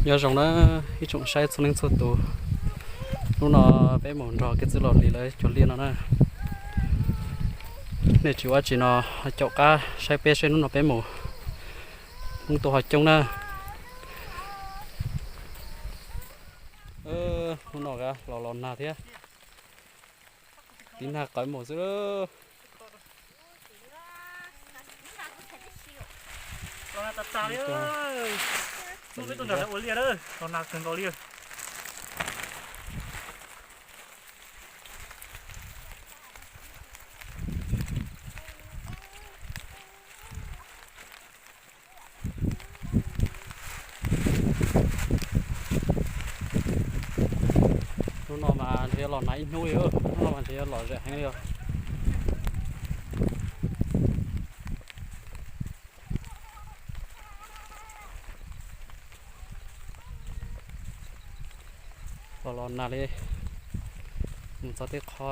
Nyob zoo na ib tsoom saib txhua leej txhua tus, hnub no peb mus nrog Kiab Txwj Laus Lis lawv cog liaj no na. Nej tsis ua tsi no, caum qab saib peb seb hnub no peb mus Hmoob tuaj ho coob na. Hnub no los los nag thiab, tib nag qawv mus xwb. Los nag tas tas li, peb tuaj nram ua liaj, los nag kawg nkaus li. Hnub no mas ntshe los nag ib hnub li, hnub no mas ntshe los zem heev li os. Los los nag li, mus txog tej qho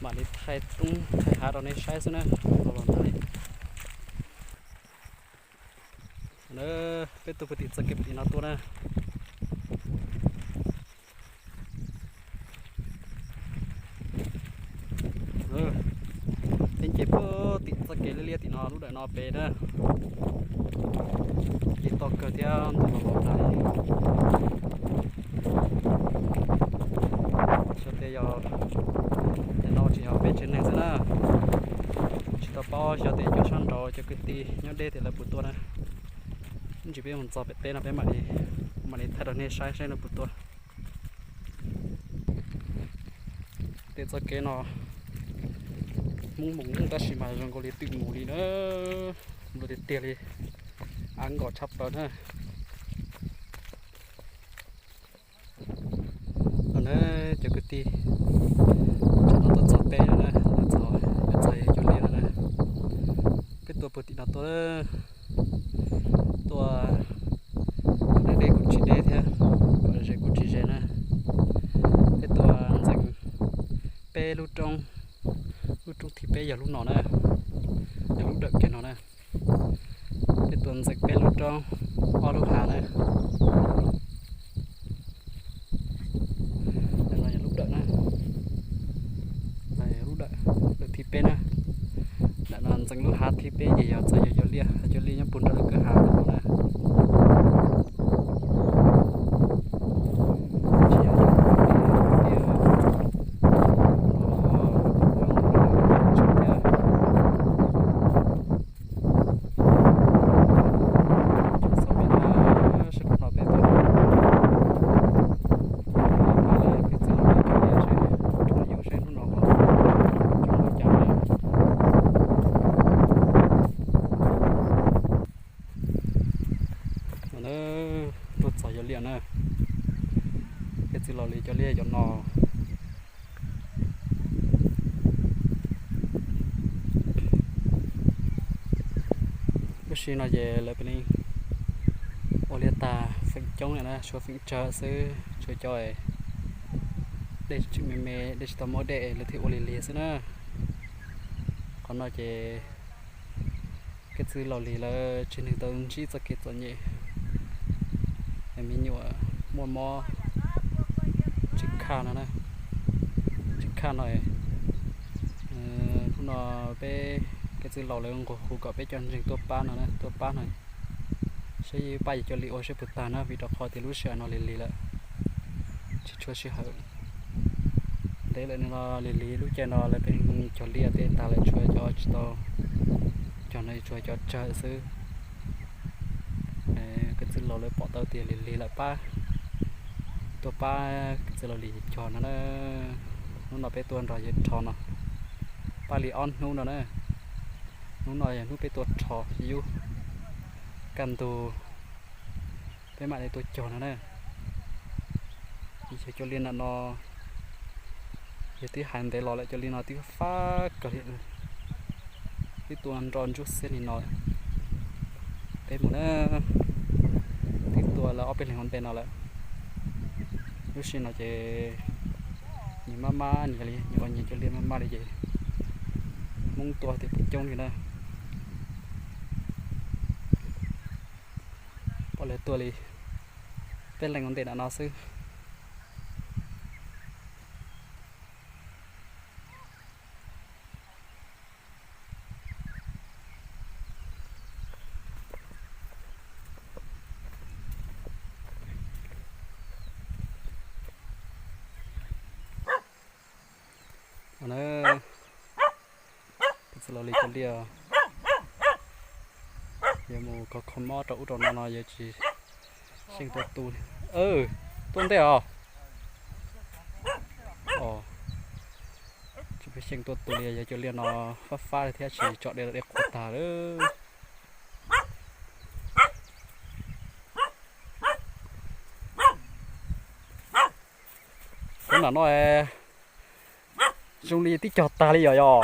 mam li thaij roob thaij hav rau nej saib xwb na. Los los nag li. Peb tuaj puag tim txoj kev tim no tuaj na. Peb nce puag tim txoj kev liab liab tim no lub dawm no pem na. Ces toj kawg thiab ntawm los los nag li. Xyov tias yog, nim no tseem yog peb tsev neeg xwb na. Tsis tau paub xyov tias cov sab nraud cov kwv tij nyob deb tias lawv puas tuaj na. Ib ntsis peb mus txog pem teb no peb mam li thaij rau nej saib seb lawv puas tuaj. Tej txoj kev no Hmoob mus tab sis mas zoo nkaus li twm mus li na, nplua tiag tiag li, av nkos tshaj plaws na. Cov kwv tij, tsam no tuaj txog peb lawm na, tuaj txog, tuaj txog cov liaj lawm na. Peb tuaj puag tim no tuaj, tuaj, deb deb kuj tsis deb thiab, kom ze kuj tsis ze na. Peb tuaj ntxeev peb lub roob, lub roob thib peb yog lub no na, yog lub dawm kiag no na. Peb tuaj ntxeev peb lub roob, ob lub hav na. Ntawm no yog lub dawm na, lub dawm, dawm thib peb na. Ntawm no ntxeev lub hav thib peb ces yog txog yog cov liaj, cov liaj nyob puag nram lub kwj ha no na. Tuaj txog yog liaj na, Kiab Txwj Laus Lis cov liaj cov no. Lub sij no ces lawv pem li ua liaj tag feem coob lawm na, tshuav feem tsawg xwb, tshuav cov dej tseem me me, dej tsis tau muab dej lawv thiaj ua lig lig xwb na. Qhov no ces Kiab Txwj Laus Lis lawv tsev neeg tau ntsib txoj kev txom nyem, me nyuam muaj mob tsis khaj no, tsis khaj no. Hnub no peb Kiab Txwj Laus lawv nqua hu kom peb cov ntseeg tuaj pab no, tuaj pab no, saib pab yog cov liaj ua saib puas tag na, vim rau qhov tias lub sij hawm no lig lig lawm, tsis tshuav sij hawm. Ntev lawm no lig lig, lub caij no lawv pheej cog liaj tej tag lawm, tshuav cov tsis tau cog no, tshuav cov tsawg xwb. Kiab Txwj Laus lawv pom tau tias lig lig lawm pab, tuaj pab Kiab Txwj Laus Lis cog no na. Hnub no peb tuaj nrog yawg rho no, pab li ob hnub no na. Hnub no yog hnub peb tuaj rho yub, kaj ntug peb mam li tuaj cog no na. Yog cov liaj ntawm no yog twb hais ntev los lawm, cov liaj no twb fab kawg li, twb tuaj nroj ntsuab xiab li no lawm. Peb mus na, twb tuaj lawm ob peb leeg ua ntej no lawm. Lub sij no ces nyias maj maj nyias li, nyias ua nyias cov liaj maj maj li ces Hmoob tuaj tias pheej coob li na. Pom lawv tuaj li Peb leeg ua ntej nram no xwb. Txawm los li cov liaj, yuav mus kho kho mob rau ub rau no no yuav tsis xyeej tuaj tu. Tuaj ntej os. Tsis pheej xyeej tuaj tu li, yog cov liaj no fab fab li thiab tsis tso dej, dej qhuav tag lawm. Ub, nram no zoo li tib cog tag li yom yom.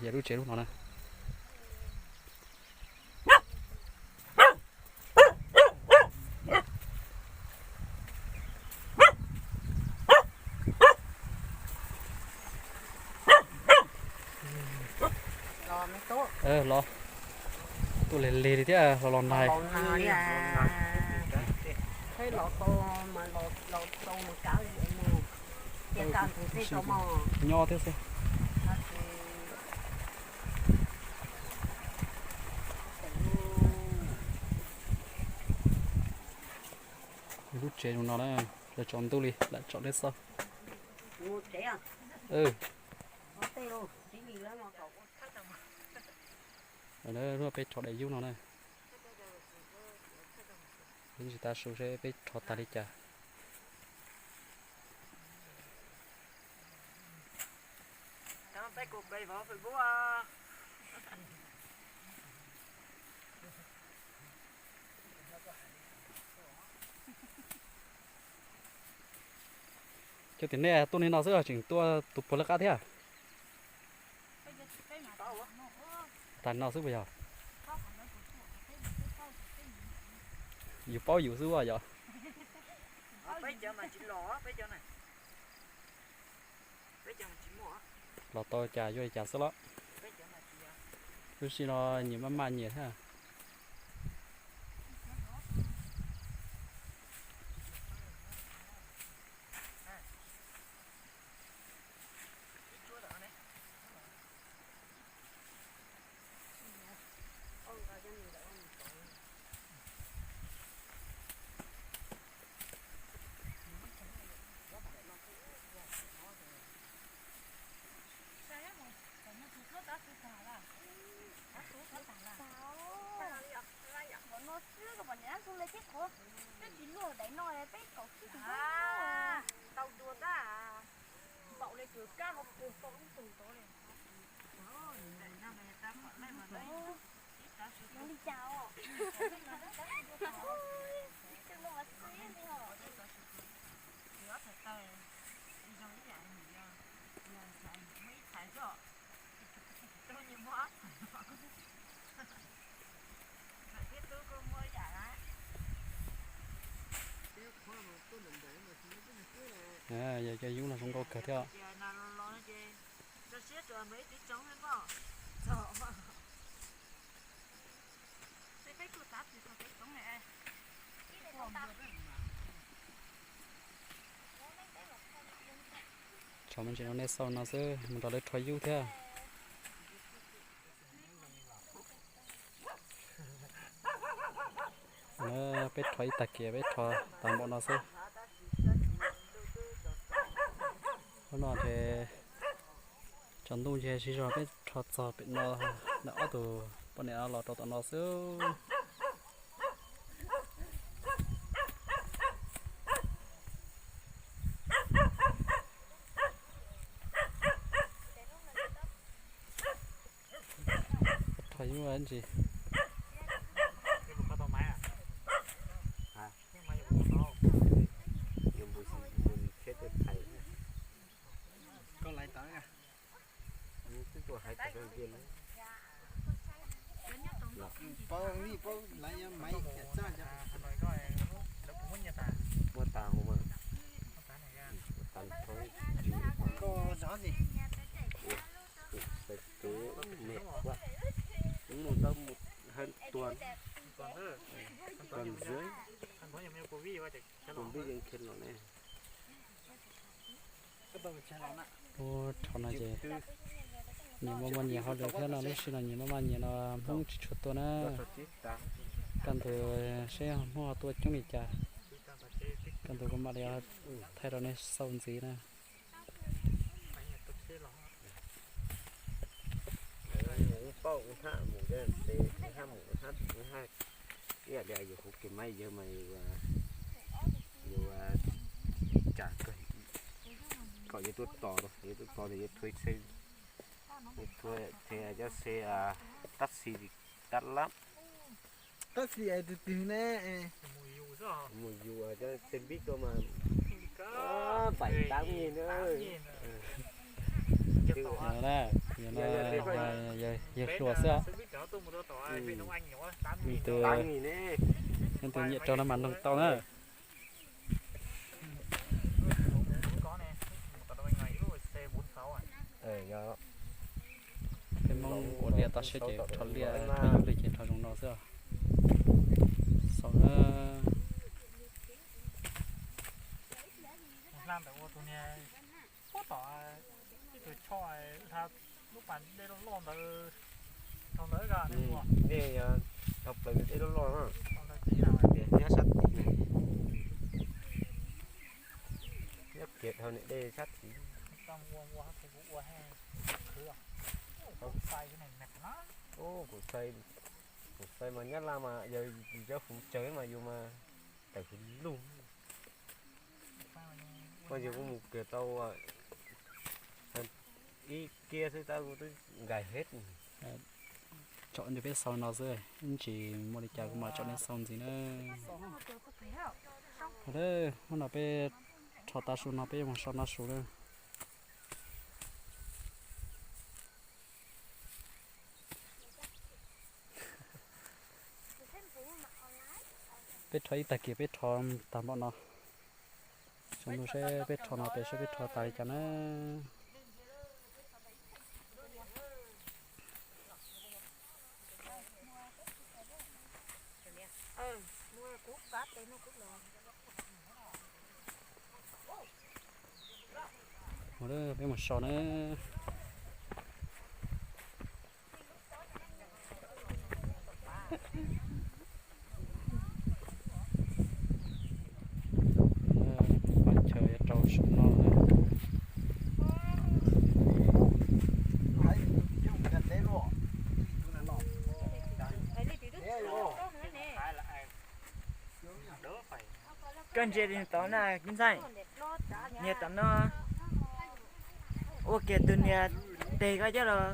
Yog lub tsev lub no na. Los, tuaj lig lig li thiab los los nag. Nyob thiab xwb. Lub tsev no na, lawv tsaus ntuj li lam tsom neb xauj. Peb rho daim yub no na. Peb ntsis tav su seb peb rho tag li cas. Cov tim nej tuaj li no xwb los tseem tuaj tus puag lawv qab thiab? Tas no xwb puas yog? Yus paub yus xwb as yom. Los tau cas yuav li cas xwb los. Lub sij no nyias maj maj nyias thiab. Tau dua tab, npaum li kws kab no puag tau lub tug tod li. Yog cov yub no zoo nkauj kawg thiab. Tso me ntsis no nej xauj no xwb, mus nrog lawv rho yub thiab. Peb rho ib tag kiag, peb rho tag npaum no xwb. Hnub no ces tsaus ntuj ntshe sib zog peb rho txog pem no, ob tug poj niam no los rau tom no xwb. Rho yub ntsis. Koj laiv tawv na. Paub li paub laiv maiv yam txaj. Muaj tas hu mas. Koj zov ntsis. Ub, rho no ces nyias muaj muaj nyias hauj lwm thiab no, lub sij no nyias muaj muaj nyias no Hmoob tsis tshua tuaj na. Kaj ntug seb Hmoob ho tuaj coob li cas, kaj ntug kuv mam li thaij rau nej xauj ntxiv na. Ib yam li yus hu kev mab yawg mas yus tsam kawg, kom yus tuaj tos, yus tuaj tos ces yus thuê xe, yus thuê cov xe taxi, tab lab, taxi es twg twg ne, mus yus cov xe buýt tuaj mas pais tab ngi na. Yawg hluas xwb, leej twg nyiam raug no mas noog tau na. Peb Hmoob ua liaj toj siab ces rho liaj, rho yus liaj ces rho zoo no xwb. Xauj na. Nej yog dhau plaws dej loj loj na, ces nyob sab tid, nyob kiag dhau niam dej sab tid. Kuv xaiv mas Nyab Laj mas yog yus cov hauv tsawg mas yus mas tawm hauv lug. Koj yog kuv mus kiag tau ib kiab xwb tab kuv twb nkais hej. Tsom nrog peb xaus no xwb, ib ntsis muaj li cas kuv mam tsom nej xaus ntxiv na. Hnub no peb rho tav su no peb yuav mus sau noj su na. Peb rho ib tag kis peb rho tag npaum no. Xyoo no seb peb rho no peb seb peb rho tas li cas na. Ua peb mus sau na. Paj chaw yuav rau saum no na. Koj ntsia li tod na Kib Ntxaij, niag tom no ua kiag tus niag tes koj coj los,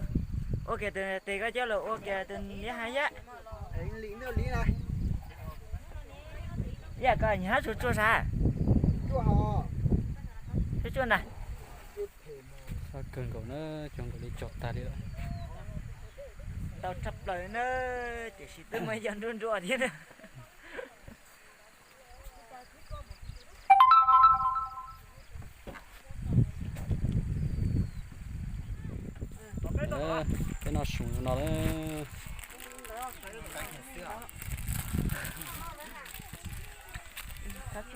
ua kiag tus niag tes koj coj los ua kiag tus niag haj yam. Yam koj nyuam hab tsuag tsuag sab, tsuag tsuag ntag. Sab kawg nkaus na, cog nkaus li cog tag li lawm. Ntau tshaj plaws na, tiam sis twb muaj ib co nruab nruab thiab na. Peb noj su no lawm.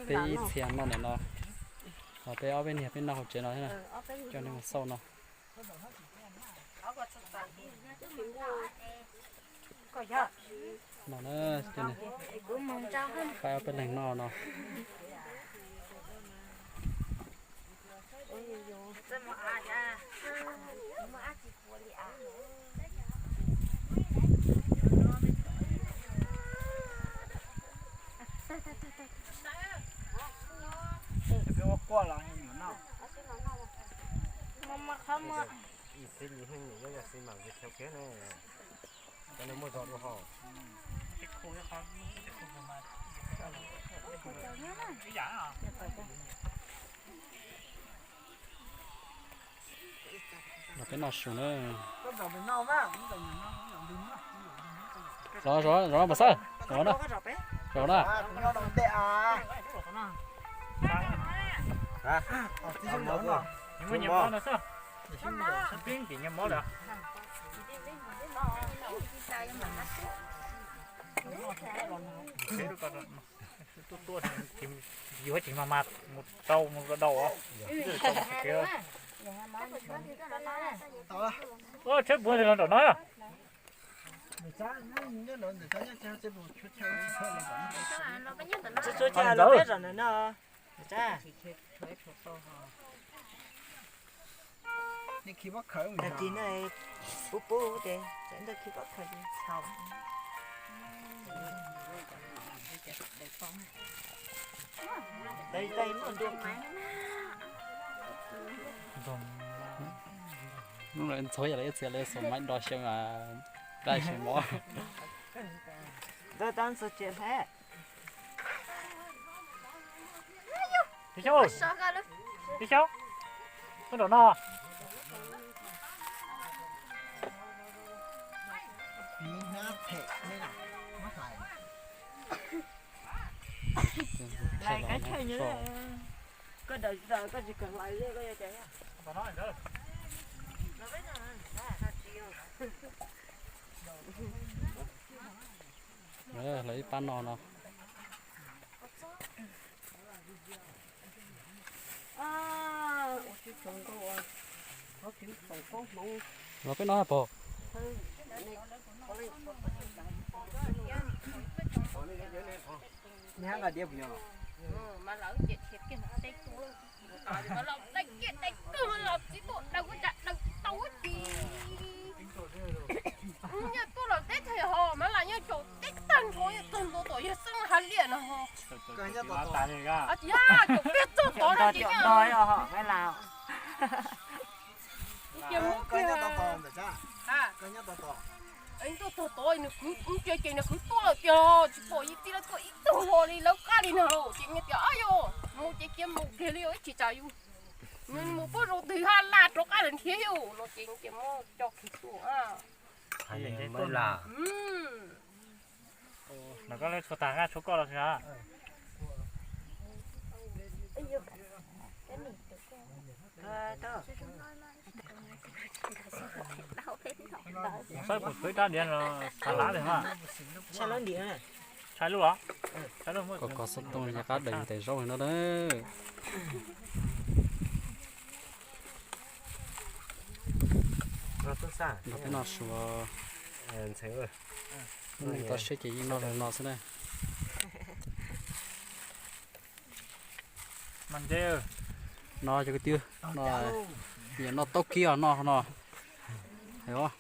Peb ib txhia noj ntawm no, ho peb ob peb niag peb noj hauv tsev no thiab na. Coj nej mus xauj no. No na, coj nej pab ob peb leeg noj no. No peb noj su na. Zov, zov, zov Npam Xab, zov na, zov na. Tuaj, yuav tsis mas mas mus rau mus rau dauj os. Tsheb puav los nram no. Tag kis no pub pub ces txawm ntawd khi pob khaws txhaus. Ntxhua yam li ib txhia li xaum maiv do xyoo dai xyoo mov. Ntxhua txiv hlab. Tib xyob, tib xyob, tuaj nram no. Lais kab chaw nyob, koj daws daws koj tsis kawm lais li koj yuav cas. Lawv ib pab no no. Los peb no pog. Nyiaj tuaj los teb tag ho mas las nyiaj caum teb tag nrho, yog tag ntua tom yawg xeeb hav liam no ho. Caum peb txog tod no ces nyiaj. Ces muab kiag. Tuaj tog tod nws kwv, kuv cia ces nws kwv tuaj lawm tiag, tsis pom yus tij laug tuaj ib tug hlo li, lawv qab li no ces nyiaj tias, Ab yog mus ces cia mus kiag li, ib tsis tsam yus mus pab zoo twg hab laj rov qab lawm thiab yus no ces nyiaj tias muab coj kiag tuaj. Lam koj lawv tshuav tag nqaj tshuav koj los. Saib puas khwv rab diav no, xav lav li mas. Tshaj lub los? Koj kov xov tooj yog qab deev tes zaub no na. Nrog peb noj su, lub neej toj siab ces yeej noj li no xwb na. No cov kwv tij, no yog noj taub kib os, noj no. Hais os.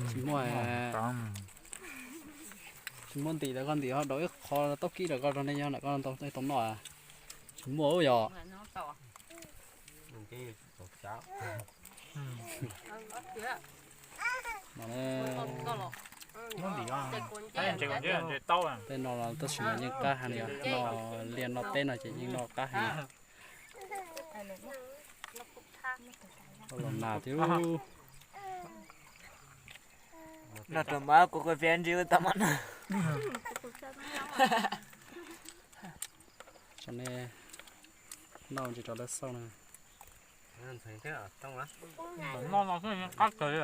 Tsis muaj, tsis muaj ntim rau koj ntim, ho daus ib qho taub kib rau koj rau nej nyob ntawm koj tau noj. Tsis muaj yog. Tej no los tab sis mas yeej qab heev li, noj liaj noj teb no ces yeej noj qab heev. Los nas thiab. Noj rau mab kuv kuj piav ntsib tau mab no. Tsam nej noj ntsis rau lawv xauj na. Noj no xwb qab kawg li.